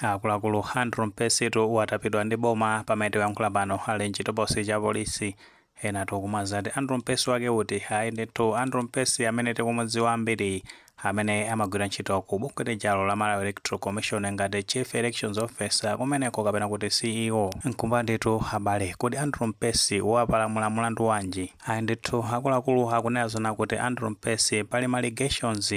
Akuluakulu, Andrew Mpesitu watapidwa ndi boma. Pamene tikuyankhula pano ali mchitokosi cha polisi. Ena tikumazati Andrew Mpesi wake uti? Ayi ndithu, Andrew Mpesi amene tikumudziwa ambiri, amene amagwira ntchito ku bungwe lijalo la Malawi Electoral Commission ngati Chief Elections Officer kumeneko, kapena kuti CEO. Nkumba ndithu abale, kodi Andrew Mpesi wapalamula mulandu wanji? Ayi ndithu, akuluakulu, akunena zona kuti Andrew Mpesi pali ma allegations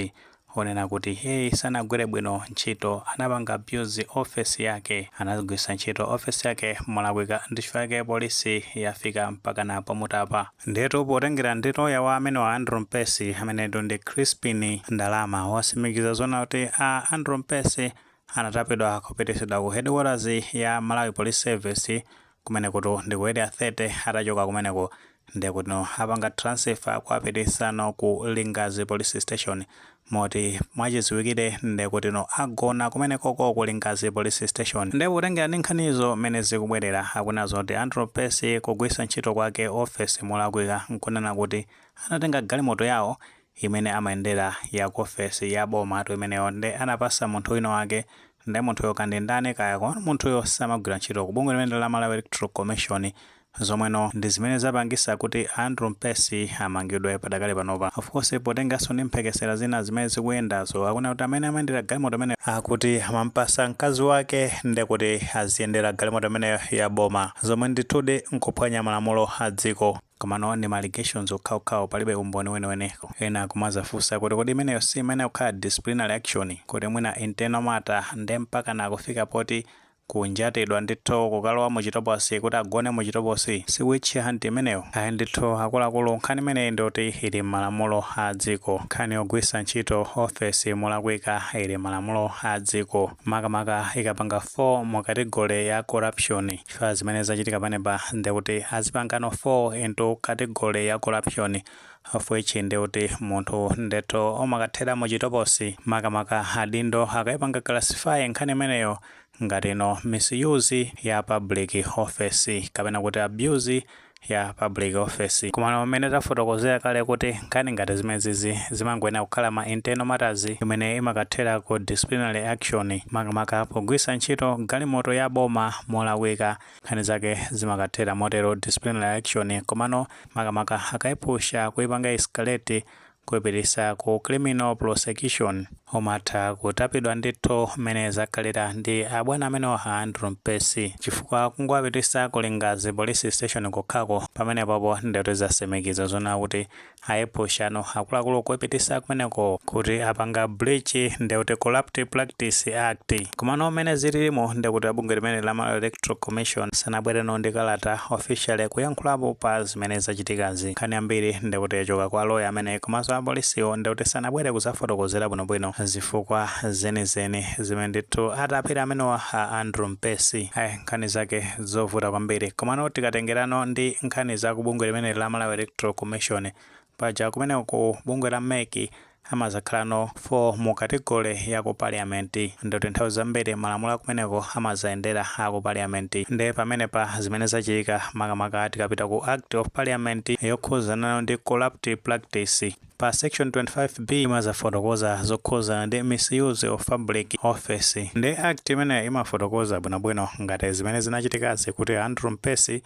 onena kuti iye sanagwire bwino ntchito, anapanga abuse office yake, anagwiritsa ntchito office yake molakwika, ndi chifukwa chake polisi yafika mpaka na pomutapa. Ndetu potengera ndi loya wa amene wa Andrew Mpesi, amenetu ndi Crispin Ndalama, wasimikiza zona kuti a Andrew Mpesi anatapidwa kupitisidwa ku headquarters ya Malawi Police Service kumenekutu ndi ku Area 30. Atachoka kumeneko, ndekuti apanga transfer kuapitisano ku Lingazi Police Station, moti mwachidziwikire ndekutino agona kumenekoko ku Lingazi Police Station. Ndipo kutengera ndi nkhanizo mmene zikubwerera, akunazo kuti Andrew Mpesi kugwiritsa ntchito kwake ofesi molakwika, nkunena kuti anatenga galimoto yawo imene amayendera ya ku ofesi ya boma tu imeneyo, ndi anapasa munthu wina wake. Ndi munthuyo kandi ndani kaya, koma munthuyo samagwira ntchito ku bungwe limene la Malawi Electoral Commission. Zomweno ndi zimene zapangisa kuti Andrew Mpesi amangidwe padakali panopa. Of course, potenganso ndi mphekesera zina zimene zikuyendazo, akuna kuti amene amayendera galimoto amene akuti amampasa mkazi wake, ndekuti aziyendera galimoto imeneyo ya boma, zomwe ndithudi nkuphwanya malamulo a dziko. Komano ndi ma allegations okhaokhawo, palibe umboni weniweni. Ena kumazafunsa kuti kodi imeneyo si imene kukhala disciplinary action, kuti mwina internal matter, nde mpaka nakufika poti kunjatidwa ndithu kukalowa muchitokosi, kuti agone muchitokosi, si witch hunt imeneyo? Ayi ndithu akuluakulu, nkhani imeneyi ndoti ili m'malamulo a dziko. Nkhani yogwiritsa ntchito ofesi molakwika ili m'malamulo a dziko, makamaka ikapanga 4 mu category ya corruption. Chifukwa zimene zachitika panepa ndekuti azipangano 4 into category ya corruption, of which ndekuti munthu ndethu omakathera muchitokosi, makamaka adindo akayipanga classify nkhani imeneyo ngati no misuse ya public office kapena kuti abuse ya public office. Komano pamene tafotokozera kale kuti nkhani ngati zimenezizi zimangoyenera kukhala ma internal matters imene imakathera ku disciplinary action, makamaka pogwiritsa ntchito galimoto ya boma molakwika, nkhani zake zimakathera motero, disciplinary action. Komano makamaka akayipusha, kuipanga escalate kuyipitisa ku criminal prosecution, umatha kutapidwa ndithu, mmene zakhalira ndi abwana amenewa a Andrew Mpesi, chifukwa kungowapitisa ku Lingazi Police Station kokhako, pamenepopo ndekuti zasimikiza zona kuti ayipushano akuluakulu kuyipitisa kumeneko kuti apanga breach ndekuti Corrupt Practice Act. Komano mmene zililimo, ndekuti abungwe limene la Malawi Electoral Commission sanabwereno ndi kalata officially kuyankhulapo pa zimene zachitikazi. Nkhani ambiri ndekuti yachoka kwa loya amene, komanso apolisiwo ndekuti sanabwere kuzafotokozera bwinobwino zifukwa zenizeni zimene ndithu atapita amenewa a Andrew Mpesi. Ayi, nkhani zake zovuta kwambiri. Komano tikatengerano ndi nkhani za kubungwe limene la Malawi Electoral Commission, paja kumene ku bungwe la MEC amazakhalano 4 mu category ya ku parliament, ndoti nthawi zambiri malamulo akumeneko amazayendera aku parliament. Ndi pamenepa zimene zachitika, makamaka tikapita ku Act of Parliament yokhuzana ndi corrupt practice, pa section 25B imazafotokoza zokhuzana ndi misuse of public office. Ndi act imene imafotokoza bwinobwino ngati zimene zinachitikazi, kuti Andrew Mpesi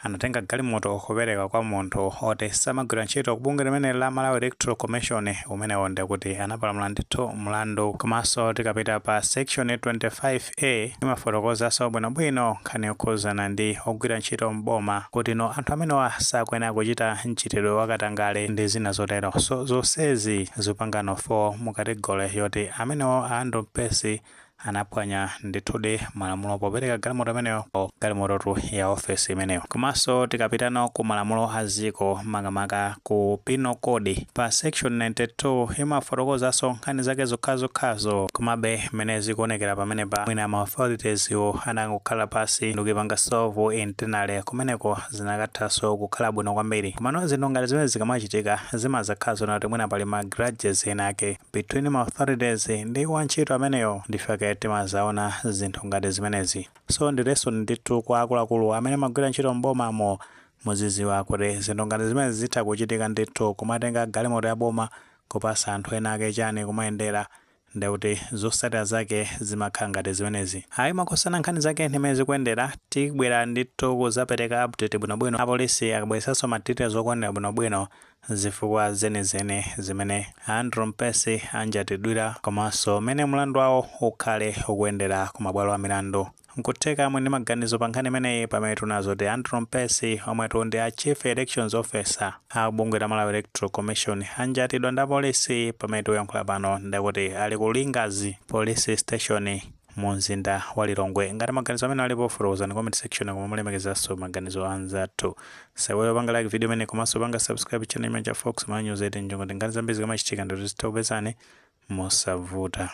anatenga galimoto kupereka kwa munthu oti samagwira ntchito ku bungwe limene la Malawi Electoral Commission, umenewo ndikuti anapalamula ndithu mlandu. Komanso tikapita pa section 25A, imafotokozanso bwinobwino nkhani yokhuzana ndi ogwira ntchito mboma, kuti no, anthu amenewa sakuyenera kuchita mchitidwe wakatangale ndi zina zotero. So zonsezi zipangano 4 mu category yoti amenewo a Andrew Mpesi anaphwanya ndithudi malamulo popereka galimoto imeneyo, galimototu ya ofesi imeneyo. Komanso tikapitano ku malamulo a dziko, makamaka ku Penal Code, pa section 92 imafotokozanso nkhani zake zokhazokhazo. Komabe mmene zikuonekera pamenepa, mwina ma authorities iwo anangokhala pasi ndikupanga solve internally kumeneko, zinakathanso kukhala bwino kwambiri. Komano zinthu ngati zimene zikamachitika, zimazakhala zona kuti mwina pali ma grudges ena ake between ma authorities ndi wantchito ameneyo, ndifake timazaona zinthu ngati zimenezi. So ndi lesson ndithu kwa akuluakulu amene amagwira ntchito mbomamo. Muziziwa kuti zinthu ngati zimene zitha kuchitika ndithu, kumatenga galimoto ya boma kupasa anthu ena ake chani kumayendera. Ndekuti zotsatira zake zimakhala ngati zimenezi. Ayi makosana, nkhani zake ndimene zikuyendera. Tibwera ndithu kuzapereka update bwinobwino apolisi akabweresanso ma details okwanira bwinobwino, zifukwa zenizeni zimene Andrew Mpesi anjatidwira, komanso mmene mlandu wawo ukhale ukuyendera ku mabwalo a milandu. Nkutheka mwe ndi maganizo pa nkhani imeneyi, pamene tunazo kuti Andrew Mpesi, omwetu ndi a Chief Elections Officer a bungwe la Malawi Electoral Commission, anjatidwa ndi apolisi. Pamene tikuyankhula pano, ndekuti ali ku Lingadzi Police Station mu mzinda wa Lilongwe. Ngati maganizo amene alipo, fotokozani comment section, koma mulemekezanso maganizo anzathu. Saiwale panga like video imene, komanso panga subscribe channel imene cha Fox Ma News 8 njongo. Nkhani zambiri zikamachitika, ndikuti zitha kupezani mosavuta.